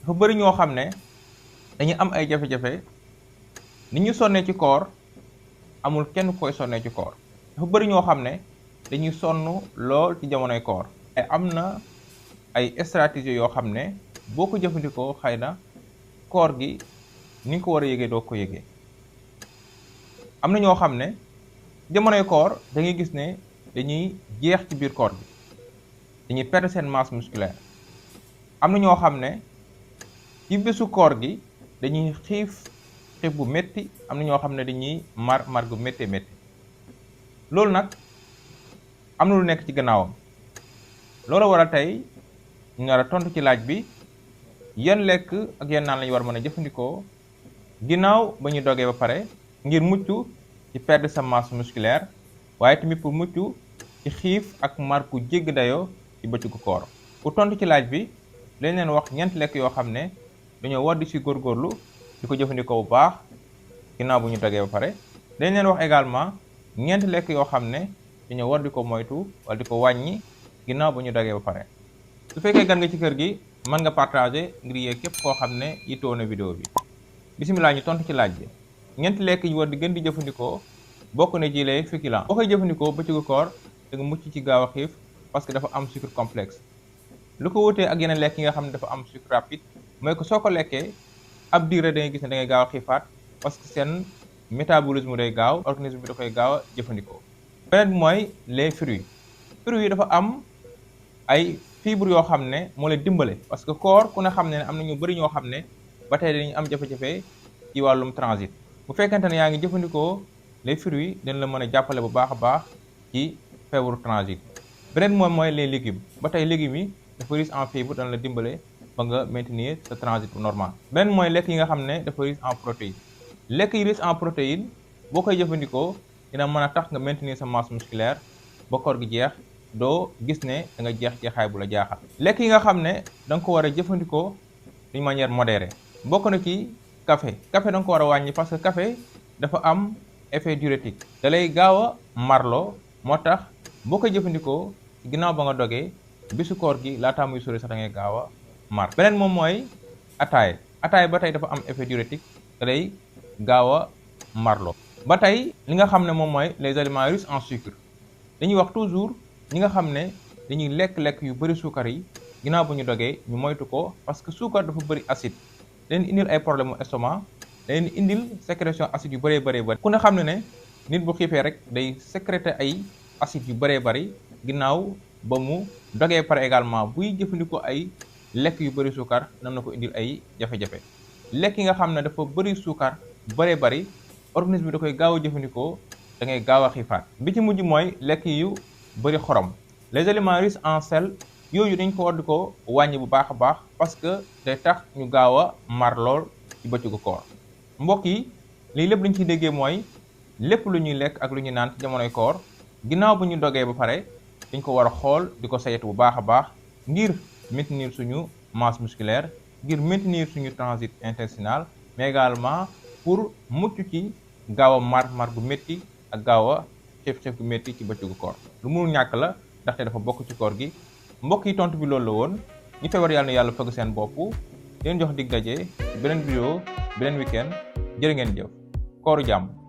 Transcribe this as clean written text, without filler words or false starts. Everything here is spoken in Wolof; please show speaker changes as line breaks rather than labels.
dafa bëri ñoo xam ne dañuy am ay jafe-jafe ni ñu sonnee ci koor amul kenn koy sonnee ci koor. dafa bëri ñoo xam ne dañuy sonn lool ci jamonoy koor. te am na ay stratégie yoo xam ne boo ko jëfandikoo xëy na koor gi ni nga ko war a yëgee doo ko yëgee. am na ñoo xam ne jamonoy koor da ngay gis ne dañuy jeex ci biir koor gi, dañuy perdre seen masse musculaire. am na ñoo xam ne ci bésu koor gi dañuy xiif bu métti, am na ñoo xam ne dañuy mar gu méttee métti. loolu nag am na lu nekk ci gannaawam. loolu waral tey ñu nar a tontu ci laaj bi yan lekk ak yan naan lañu war mën a jëfandikoo ginnaaw ba ñu dogee ba pare ngir mucc ci perdre sa masse musculaire, waaye tamit pour mucc ci xiif ak mar gu jégg dayoo ci bëccëgu koor. pour tontu ci laaj bi lañ leen wax ñeent lekk yoo xam ne dañoo war di ci góorgóorlu di ko jëfandikoo bu baax ginnaaw bu ñu dogee ba pare. dañ leen wax également ñeent lekk yoo xam ne dañoo war di ko moytu wala di ko wàññi ginnaaw bu ñu dogee ba pare. su fekkee gan nga ci kër gi mën nga partager ngir yee képp koo xam ne yittewoo na vidéo bi. bisimilah, ñu tontu ci laaj bi. ñeenti lekk yi war di gën di jëfandikoo bokk na ci les féculents. boo koy jëfandikoo bëccëgu koor da nga mucc ci gaaw a xiif parce que dafa am sucre complexe. lu ko wutee ak yeneen lekk yi nga xam ne dafa am sucre rapide mooy que soo ko lekkee ab diir da ngay gis ne da ngay gaaw a xiifaat parce que seen métabolisme day gaaw, organisme bi da koy gaaw a jëfandikoo. beneen bi mooy les fruits. fruits yi dafa am ay fibres yoo xam ne moo leen dimbale parce que koor ku ne xam ne am na ñu bëri ñoo xam ne ba tey dañuy am jafe-jafe ci wàllum transit. bu fekkente ne yaa ngi jëfandikoo les fruits dañ la mën a jàppale bu baax a baax ci feebaru transit. beneen moom mooy les légumes. ba tey légumes yi dafa riche en fibres dañ la dimbale ba nga maintenir sa transit bu normal. beneen mooy lekk yi nga xam ne dafa riche en protéines. lekk yi riche en protéines boo koy jëfandikoo dina mën a tax nga maintenir sa masse musculaire ba koor gi jeex doo gis ne da nga jeex jeexaay bu la jaaxal. lekk yi nga xam ne da nga ko war a jëfandikoo d'une manière modérée bokk na ci café. café da nga ko war a wàññi parce que café dafa am effet diurétique, da lay gaaw a marloo. moo tax boo koy jëfandikoo ginnaaw ba nga dogee bisu koor gi laataa muy sori sax da ngay gaaw a mar. beneen moom mooy ataay. ataay ba tey dafa am effet diurétique, da lay gaaw a marloo. ba tey li nga xam ne moom mooy les aliments riches en sucre. dañuy wax toujours ñi nga xam ne dañuy lekk-lekk yu bëri suukar yi ginnaaw bu ñu dogee ñu moytu ko parce que suukar dafa bëri acide, leen indil ay problème mu estomac, leen indil sécrétion acide yu bëree bëri. ku ne xam ne nit bu xiifee rek day sécréter ay acide yu bëree bëri ginnaaw ba mu dogee pare. également buy jëfandikoo ay lekk yu bëri suukar nam na ko indil ay jafe-jafe. lekk yi nga xam ne dafa bëri suukar bëree bëri organisme bi da koy gaaw a jëfandikoo, da ngay gaaw a xiifaat. bi ci mujj mooy lekk yu bëri xorom. les aliments riches en sel yooyu dañ ko war di ko wàññi bu baax a baax parce que day tax ñu gaaw a mar lool ci bëccëgu koor. mbokk yi lii lépp liñ ci déggee mooy lépp lu ñuy lekk ak lu ñuy naan ci jamonoy koor ginnaaw bu ñu dogee ba pare dañ ko war a xool di ko saytu bu baax a baax ngir maintenir suñu masse musculaire, ngir maintenir suñu transit intestinal, mais également pour mucc ci gaaw a mar gu métti ak gaaw a xiif gu métti ci bëccëgu koor. lu mënul ñàkk la ndaxte dafa bokk ci koor gi. mbokk yi tontu bi loolu la woon. ñu feebar yàlla na yàlla fëgg seen bopp. leen jox dig daje beneen vidéo beneen week-end. jërë ngeen jëf. kooru jàmm.